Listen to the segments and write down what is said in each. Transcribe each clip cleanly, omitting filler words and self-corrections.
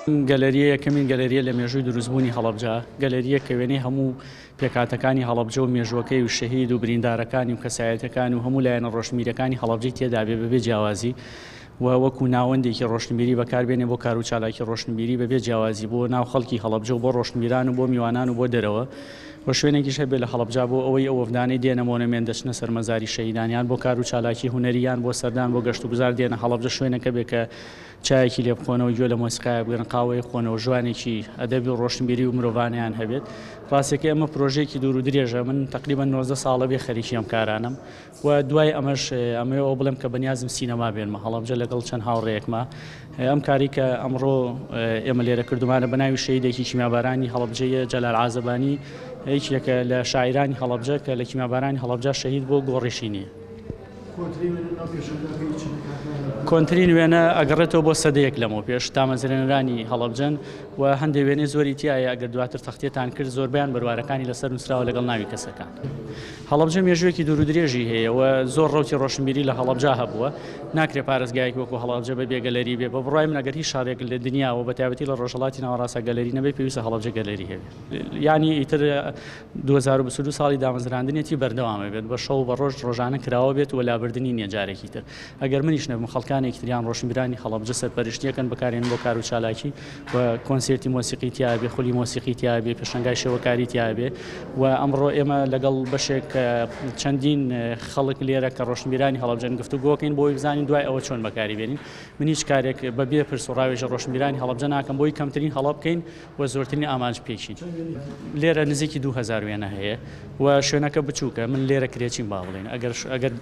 گەلەرییە یەکەمین گەلەرییە لە مێژووی دروستبوونی هەڵەبجە، گەلەرییەک کە وێنەی هەموو پێکهاتەکانی هەڵەبجە و مێژووەکەی و شەهید و بریندارەکانی و کەسایەتەکان و هەموو لایەنە ڕۆشنبیریەکانی هەڵەبجەی تێدابێ بەبێ جیاوازی و وەکو ناوەندێکی ڕۆشنبیری بەکاربێنێ بۆ کارو چالاکی ڕۆشنبیری بەبێ جیاوازی بۆ ناو خەڵکی هەڵەبجە و بۆ ڕۆشنبیران و بۆ میوانان و بۆ دەرەوە و شوێنێکیش هەبێ لە هەڵەبجە بۆ ئەوەی ئەو وەفدانەی دێنە مۆنۆمێنت دەچنە سەر مەزاری شەهیدان یان بۆ کارو چالاکی هونەری یان بۆ سەردان بۆ گەشتوگوزار دێنە هەڵەبجە شوێنەکە بێ کە چایەکی لێ بخۆنەوە، گوێ لە مۆسیقایەک بگرن، قاوەیەک بخۆنەوە، ژوانێکی ئەدەبی و ڕۆشنبیری و مرۆڤانەیان هەبێت. ڕاستیەکەی ئەمە پرۆژەیەکی دوور و درێژە، من تەقریبەن 19 ساڵە بێ خەریکی ئەم کارانەم و دوای ئەمەش ئەمەوێ ئەوە بڵێم کە بەنیازم سینەما بێنمە هەڵەبجە لەگەڵ چەند هاوڕێیەکما. ئەم کاری کە ئەمڕۆ ئێمە لێرە کردومانە بە ناوی شەهیدێکی کیمیابارانی هەڵەبجەیە، جەلال عازەبانی، یەکێکە لە شاعیرانی هەڵەبجە کە لە کیمیابارانی هەڵەبجە شەهید بووە، گۆڕیشی نییە. کۆنترین وێنە ئەگەڕێتەوە بۆ سەدەیەک لەمەو پێش دامەزرێنرانی هەڵەبجەن و هەندێک وێنەی زۆری تایە ئەگەر دواتر تەختیەتان کرد زۆربیان بەروارەکانی لەسەر نووسراوە لەگەڵ ناوی کەسەکان. هەڵەبجە مێژوویەکی دوور و درێژی هەیە و زۆر ڕەوتی ڕۆشنبیری لە هەڵەبجە هەبووە ناکرێ پارێزگایەکی وەکو هەڵەبجە بەبێ گەلەری بێ بە بڕای من ئەگەر هیچ شارێک لە دنیا و بە تایبەتی لە ڕۆژهەڵاتی ناوەڕاستە گەلەری نەبێ پێویستە هەڵەبجە گەلەری هەبێ یانی ئیتر 2022 ساڵی دامەزراندنێتی بەردەوام ئەبێت بە شەو و بە ڕۆژ ڕۆژانە کراوە بێت و لابردنی نیە جارێکی تر ئەگەر منیش نەبم خەڵکانێکی تر یان ڕۆشنبیرانی هەڵەبجە سەرپەرشتیەکەن بەکارێن بۆ کار و چالاکی و کۆنسێرتی مۆسیقی تیابێ خولی مۆسیقی تیابێ پێشەنگای شێوەکاری تیابێ و ئەمڕۆ ئێمە لەگەڵ بەشێک چەندین خەڵک لێرە کە ڕۆشنبیرانی هەڵەبجەن گفتوگۆکەین بۆی بزانین دوای ئەوە چۆن بەکاری بێنین من هیچ کارێک بە بێ پرس و ڕاوێژە ڕۆشنبیرانی هەڵەبجە ناکەم بۆی کەمترین هەڵە بکەین و زۆرترین ئامانج پێکین. لێرە نزیکی 2000 وێنە هەیە و شوێنەکە بچووکە من لێرە کرێچیم با بڵێین ئەگەر ئەگەر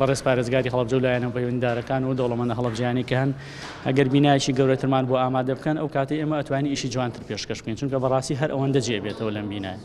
بەڕێز پارێزگاری هەڵەبجە و لایەنە پەیوەندیدارەکان و دەوڵەمەندە هەڵەبجەیانەی کە هەن ئەگەر بینایەکی گەورەترمان بۆ ئامادە بکەن ئەو کاتەی ئێمە ئەتوانین ئیشی جوانتر پێشکەش بکەین چونکە بەڕاستی هەر ئەوەندە جێ بێتەوە لەم بینایە.